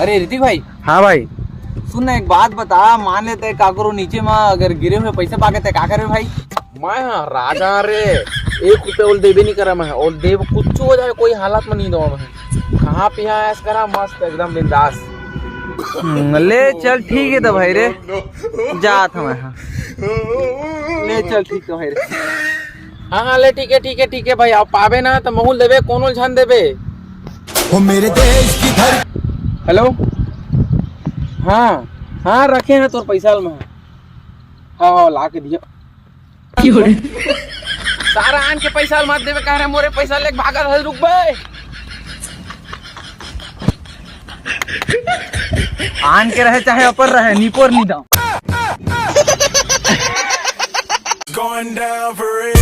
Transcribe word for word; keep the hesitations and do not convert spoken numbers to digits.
अरे ऋतिक भाई। हाँ भाई। सुन ना, एक बात बता, मान लेते काकरो नीचे में अगर गिरे हुए पैसा पाके ते का करबे भाई? मैं हा राजा रे, एक रुपया ओला देबे नहीं करा मैं, ओला देब कुछ हो जाए, कोई हालत में नहीं दवा मैं। कहाँ पिया ऐस करा, मस्त एकदम बिंदास। हम्म, ले चल, ठीक है तो भाई रे, जात हूँ मैं। हाँ। ले चल, ठीक तो भाई रे। हाँ हाँ, ले ठीक है, ठीक है, ठीक है भाई, अब पाबे ना तो महूल देबे, कोनो झन देबे। वो मेरे देश की धर- हेलो। हाँ हाँ, रखे हैं तोर पैसा में। हाँ हाँ, ला के दिया। सारा आन के पैसा मत देबे, कह रहे मोरे पैसा लेके भागल है, रुक बे। आन के रहे चाहे अपर रहे, निपोर नहीं दाओ। Going down for real.